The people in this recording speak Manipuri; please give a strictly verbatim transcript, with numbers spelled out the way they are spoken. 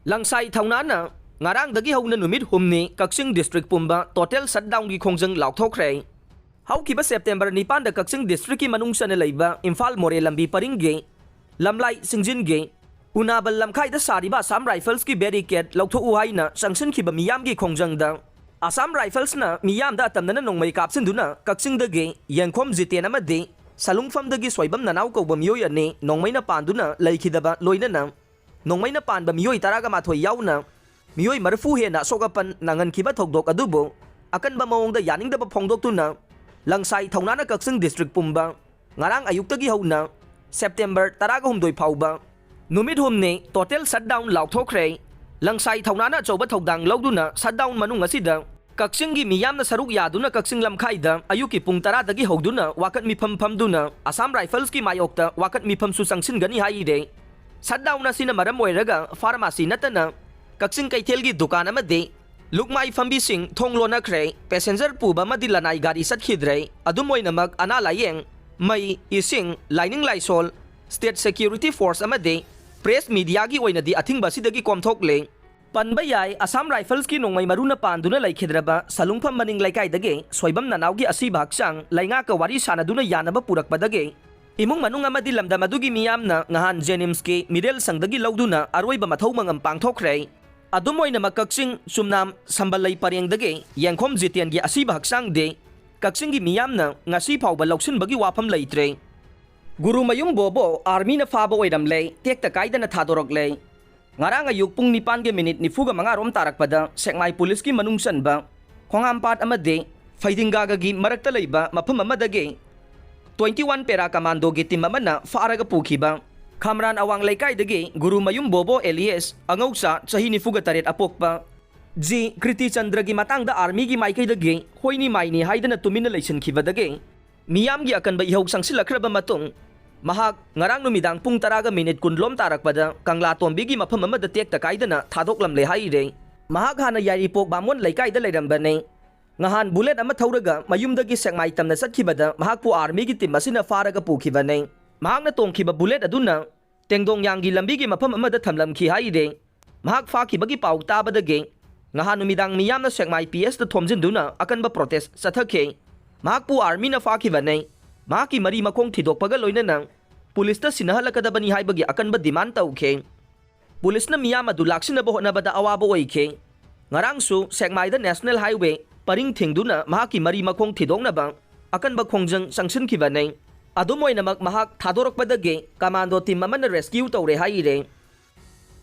ꯂꯪꯁꯥꯏ ꯊꯧꯅꯥꯅ ꯉꯔꯥꯡꯗꯒꯤ ꯍꯧꯅ ꯅꯨꯃꯤꯠ ꯍꯨꯝꯅꯤ ꯀꯛꯆꯤꯡ district ꯄꯨꯝꯕ total shutdownꯒꯤ ꯈꯣꯡꯖꯪ ꯂꯥꯎꯊꯣꯛꯈ꯭ꯔꯦ꯫ ꯍꯧꯈꯤꯕ September ꯅꯤꯄꯥꯟꯗ ꯀꯛꯆꯤꯡ districtꯀꯤ ꯃꯅꯨꯡ ꯆꯟꯅ ꯂꯩꯕ ꯏꯝꯐꯥꯜ ꯃꯣꯔꯦ ꯂꯝꯕꯤ ꯄꯔꯤꯡꯒꯤ ꯂꯝꯂꯥꯏ ꯁꯤꯡꯖꯤꯟꯒꯤ ꯎꯅꯥꯕꯜ ꯂꯝꯈꯥꯏꯗ ꯁꯥꯔꯤꯕ Assam Riflesꯀꯤ barricade ꯂꯧꯊꯣꯛꯎ ꯍꯥꯏꯅ ꯆꯪꯁꯤꯟꯈꯤꯕ ꯃꯤꯌꯥꯝꯒꯤ ꯈꯣꯡꯖꯪꯗ Assam Riflesꯅ ꯃꯤꯌꯥꯝꯗ ꯑꯇꯝꯅꯅ ꯅꯣꯡꯃꯩ ꯀꯥꯞꯁꯤꯟꯗꯨꯅ ꯀꯛꯆꯤꯡꯗꯒꯤ ꯌꯦꯡꯈꯣꯝ ꯖꯤꯇꯦꯟ ꯑꯃꯗꯤ ꯁꯂꯨꯡꯐꯝꯗꯒꯤ ꯁꯣꯏꯕꯝ ꯅꯅꯥꯎ ꯀꯧꯕ ꯃꯤꯑꯣꯏ ꯑꯅꯤ ꯅꯣꯡꯃꯩꯅ ꯄꯥꯟꯗꯨꯅ ꯂꯩꯈꯤꯗꯕ ꯂꯣꯏꯅꯅ ꯅꯣꯡꯃꯩꯅ ꯄꯥꯟꯕ ꯃꯤꯑꯣꯏ ꯇꯔꯥꯒ ꯃꯥꯊꯣꯏ ꯌꯥꯎꯅ ꯃꯤꯑꯣꯏ ꯃꯔꯤꯐꯨ ꯍꯦꯟꯅ ꯑꯁꯣꯛ ꯑꯄꯟ ꯅꯪꯍꯟꯈꯤꯕ ꯊꯧꯗꯣꯛ ꯑꯗꯨꯕꯨ ꯑꯀꯟꯕ ꯃꯑꯣꯡꯗ ꯌꯥꯅꯤꯡꯗꯕ ꯐꯣꯡꯗꯣꯛꯇꯨꯅ ꯂꯪꯁꯥꯏ ꯊꯧꯅꯥꯅ ꯀꯛꯆꯤꯡ district ꯄꯨꯝꯕ ꯉꯔꯥꯡ ꯑꯌꯨꯛꯇꯒꯤ ꯍꯧꯅ September ꯇꯔꯥꯒ ꯍꯨꯝꯗꯣꯏ ꯐꯥꯎꯕ ꯅꯨꯃꯤꯠ ꯍꯨꯝꯅꯤ total shutdown ꯂꯥꯎꯊꯣꯛꯈ꯭ꯔꯦ꯫ ꯂꯪꯁꯥꯏ ꯊꯧꯅꯥꯅ ꯑꯆꯧꯕ ꯊꯧꯗꯥꯡ ꯂꯧꯗꯨꯅ shutdown ꯃꯅꯨꯡ ꯑꯁꯤꯗ ꯀꯛꯆꯤꯡꯒꯤ ꯃꯤꯌꯥꯝꯅ ꯁꯔꯨꯛ ꯌꯥꯗꯨꯅ ꯀꯛꯆꯤꯡ ꯂꯝꯈꯥꯏꯗ ꯑꯌꯨꯛꯀꯤ ꯄꯨꯡ ꯇꯔꯥꯗꯒꯤ ꯍꯧꯗꯨꯅ ꯋꯥꯀꯠ ꯃꯤꯐꯝ ꯐꯝꯗꯨꯅ Assam Riflesꯀꯤ ꯃꯥꯌꯣꯛꯇ ꯋꯥꯀꯠ ꯃꯤꯐꯝꯁꯨ ꯆꯪꯁꯤꯟꯒꯅꯤ ꯍꯥꯏꯔꯦ꯫ Shutdown ꯑꯁꯤꯅ ꯃꯔꯝ ꯑꯣꯏꯔꯒ pharmacy ꯅꯠꯇꯅ ꯀꯛꯆꯤꯡ ꯀꯩꯊꯦꯜꯒꯤ ꯗꯨꯀꯥꯟ ꯑꯃꯗꯤ ꯂꯨꯛꯃꯥꯏ ꯐꯝꯕꯤꯁꯤꯡ ꯊꯣꯡ ꯂꯣꯟꯅꯈ꯭ꯔꯦ꯫ Passenger ꯄꯨꯕ ꯑꯃꯗꯤ ꯂꯅꯥꯏ ꯒꯥꯔꯤ ꯆꯠꯈꯤꯗ꯭ꯔꯦ꯫ ꯑꯗꯨꯝ ꯑꯣꯏꯅꯃꯛ ꯑꯅꯥ ꯂꯥꯌꯦꯡ, ꯃꯩ, ꯏꯁꯤꯡ, ꯂꯥꯏꯅꯤꯡ ꯂꯥꯏꯁꯣꯜ, state security force ꯑꯃꯗꯤ press mediaꯒꯤ ꯑꯣꯏꯅꯗꯤ ꯑꯊꯤꯡꯕ ꯑꯁꯤꯗꯒꯤ ꯀꯣꯝꯊꯣꯛꯂꯦ꯫ ꯄꯟꯕ ꯌꯥꯏ, Assam Riflesꯀꯤ ꯅꯣꯡꯃꯩ ꯃꯔꯨꯅ ꯄꯥꯟꯗꯨꯅ ꯂꯩꯈꯤꯗ꯭ꯔꯕ ꯁꯂꯨꯡꯐꯝ ꯃꯅꯤꯡ ꯂꯩꯀꯥꯏꯗꯒꯤ ꯁꯣꯏꯕꯝ ꯅꯅꯥꯎꯒꯤ ꯑꯁꯤꯕ ꯍꯛꯆꯥꯡ ꯂꯩꯉꯥꯛꯀ ꯋꯥꯔꯤ ꯁꯥꯟꯅꯗꯨꯅ ꯌꯥꯅꯕ ꯄꯨꯔꯛꯄꯗꯒꯤ ꯏꯃꯨꯡ ꯃꯅꯨꯡ ꯑꯃꯗꯤ ꯂꯝꯗꯝ ꯑꯗꯨꯒꯤ ꯃꯤꯌꯥꯝꯅ ꯉꯍꯥꯟ JNIMSꯀꯤ ꯃꯤꯔꯦꯜ ꯁꯪꯗꯒꯤ ꯂꯧꯗꯨꯅ ꯑꯔꯣꯏꯕ ꯃꯊꯧ ꯃꯉꯝ ꯄꯥꯡꯊꯣꯛꯈ꯭ꯔꯦ꯫ ꯑꯗꯨꯝ ꯑꯣꯏꯅꯃꯛ ꯀꯛꯆꯤꯡ ꯆꯨꯝꯅꯥꯝ ꯁꯝꯕꯜꯂꯩ ꯄꯔꯦꯡꯗꯒꯤ ꯌꯦꯡꯈꯣꯝ ꯖꯤꯇꯦꯟꯒꯤ ꯑꯁꯤꯕ ꯍꯛꯆꯥꯡꯗꯤ ꯀꯛꯆꯤꯡꯒꯤ ꯃꯤꯌꯥꯝꯅ ꯉꯁꯤ ꯐꯥꯎꯕ ꯂꯧꯁꯤꯟꯕꯒꯤ ꯋꯥꯐꯝ ꯂꯩꯇ꯭ꯔꯦ꯫ ꯒꯨꯔꯨꯃꯌꯨꯝ ꯕꯣꯕꯣ armyꯅ ꯐꯥꯕ ꯑꯣꯏꯔꯝꯂꯦ, ꯇꯦꯛꯇ ꯀꯥꯏꯗꯅ ꯊꯥꯗꯣꯔꯛꯂꯦ꯫ ꯉꯔꯥꯡ ꯑꯌꯨꯛ ꯄꯨꯡ ꯅꯤꯄꯥꯟꯒ minute ꯅꯤꯐꯨꯒ ꯃꯉꯥ ꯔꯣꯝ ꯇꯥꯔꯛꯄꯗ ꯁꯦꯛꯃꯥꯏ policeꯀꯤ ꯃꯅꯨꯡ ꯆꯟꯕ ꯈꯣꯡꯍꯥꯝꯄꯥꯠ ꯑꯃꯗꯤ ꯐꯩꯗꯤꯡꯒꯥꯒꯒꯤ ꯃꯔꯛꯇ ꯂꯩꯕ ꯃꯐꯝ ꯑꯃꯗꯒꯤ twenty one para commandoꯒꯤ team ꯑꯃꯅ ꯐꯥꯔꯒ ꯄꯨꯈꯤꯕ ꯈꯥꯝꯔꯥꯟ ꯑꯋꯥꯡ ꯂꯩꯀꯥꯏꯗꯒꯤ ꯒꯨꯔꯨꯃꯌꯨꯝ ꯕꯣꯕꯣ alias ꯑꯉꯧꯆꯥ ꯆꯍꯤ ꯅꯤꯐꯨꯒ ꯇꯔꯦꯠ ꯑꯄꯣꯛꯄ ꯖꯤ ꯀ꯭ꯔꯤꯇꯤꯆꯟꯗ꯭ꯔꯒꯤ ꯃꯇꯥꯡꯗ armyꯒꯤ ꯃꯥꯏꯀꯩꯗꯒꯤ ꯍꯣꯏꯅꯤ ꯃꯥꯏꯅꯤ ꯍꯥꯏꯗꯅ ꯇꯨꯃꯤꯟꯅ ꯂꯩꯁꯤꯟꯈꯤꯕꯗꯒꯤ ꯃꯤꯌꯥꯝꯒꯤ ꯑꯀꯟꯕ ꯏꯍꯧ ꯆꯪꯁꯤꯜꯂꯛꯈ꯭ꯔꯕ ꯃꯇꯨꯡ ꯃꯍꯥꯛ ꯉꯔꯥꯡ ꯅꯨꯃꯤꯗꯥꯡ ꯄꯨꯡ ꯇꯔꯥꯒ minute ꯀꯨꯟ ꯂꯣꯝ ꯇꯥꯔꯛꯄꯗ ꯀꯪꯂꯥ ꯇꯣꯝꯕꯤꯒꯤ ꯃꯐꯝ ꯑꯃꯗ ꯇꯦꯛꯇ ꯀꯥꯏꯗꯅ ꯊꯥꯗꯣꯛꯂꯝꯂꯦ ꯍꯥꯏꯔꯦ꯫ ꯃꯍꯥꯛ ꯍꯥꯟꯅ ꯌꯥꯏꯔꯤꯄꯣꯛ ꯕꯥꯃꯣꯟ ꯂꯩꯀꯥꯏꯗ ꯂꯩꯔꯝꯕꯅꯤ꯫ ꯉꯍꯥꯟ bullet ꯑꯃ ꯊꯧꯔꯒ ꯃꯌꯨꯝꯗꯒꯤ ꯁꯦꯛꯃꯥꯏ ꯇꯝꯅ ꯆꯠꯈꯤꯕꯗ ꯃꯍꯥꯛꯄꯨ armyꯒꯤ team ꯑꯁꯤꯅ ꯐꯥꯔꯒ ꯄꯨꯈꯤꯕꯅꯤ꯫ ꯃꯍꯥꯛꯅ ꯇꯣꯡꯈꯤꯕ bullet ꯑꯗꯨꯅ ꯇꯦꯡꯗꯣꯡꯌꯥꯡꯒꯤ ꯂꯝꯕꯤꯒꯤ ꯃꯐꯝ ꯑꯃꯗ ꯊꯝꯂꯝꯈꯤ ꯍꯥꯏꯔꯦ꯫ ꯃꯍꯥꯛ ꯐꯥꯈꯤꯕꯒꯤ ꯄꯥꯎ ꯇꯥꯕꯗꯒꯤ ꯉꯍꯥꯟ ꯅꯨꯃꯤꯗꯥꯡ ꯃꯤꯌꯥꯝꯅ ꯁꯦꯛꯃꯥꯏ ꯄꯤ ꯑꯦꯁꯇ ꯊꯣꯝꯖꯤꯟꯗꯨꯅ ꯑꯀꯟꯕ ꯄ꯭ꯔꯣꯇꯦꯁ ꯆꯠꯊꯈꯤ꯫ ꯃꯍꯥꯛꯄꯨ ꯑꯥꯔꯃꯤꯅ ꯐꯥꯈꯤꯕꯅꯤ꯫ ꯃꯍꯥꯛꯀꯤ ꯃꯔꯤ ꯃꯈꯣꯡ ꯊꯤꯗꯣꯛꯄꯒ ꯂꯣꯏꯅꯅ ꯄꯨꯂꯤꯁꯇ ꯁꯤꯟꯅꯍꯜꯂꯛꯀꯗꯕꯅꯤ ꯍꯥꯏꯕꯒꯤ ꯑꯀꯟꯕ ꯗꯤꯃꯥꯟ ꯇꯧꯈꯤ꯫ ꯄꯨꯂꯤꯁꯅ ꯃꯤꯌꯥꯝ ꯑꯗꯨ ꯂꯥꯛꯁꯤꯟꯅꯕ ꯍꯣꯠꯅꯕꯗ ꯑꯋꯥꯕ ꯑꯣꯏꯈꯤ꯫ ꯉꯔꯥꯡꯁꯨ ꯁꯦꯛꯃꯥꯏꯗ ꯅꯦꯁꯅꯦꯜ ꯍꯥꯏꯋꯦ ꯄꯔꯤꯡ ꯊꯤꯡꯗꯨꯅ ꯃꯍꯥꯛꯀꯤ ꯃꯔꯤ ꯃꯈꯣꯡ ꯊꯤꯗꯣꯛꯅꯕ ꯑꯀꯟꯕ ꯈꯣꯡꯖꯪ ꯆꯪꯁꯤꯟꯈꯤꯕꯅꯤ꯫ ꯑꯗꯨꯝ ꯑꯣꯏꯅꯃꯛ, ꯃꯍꯥꯛ ꯊꯥꯗꯣꯔꯛꯄꯗꯒꯤ ꯀꯃꯥꯟꯗꯣ ꯇꯤꯝ ꯑꯃꯅ ꯔꯦꯁꯀ꯭ꯌꯨ ꯇꯧꯔꯦ ꯍꯥꯏꯔꯦ꯫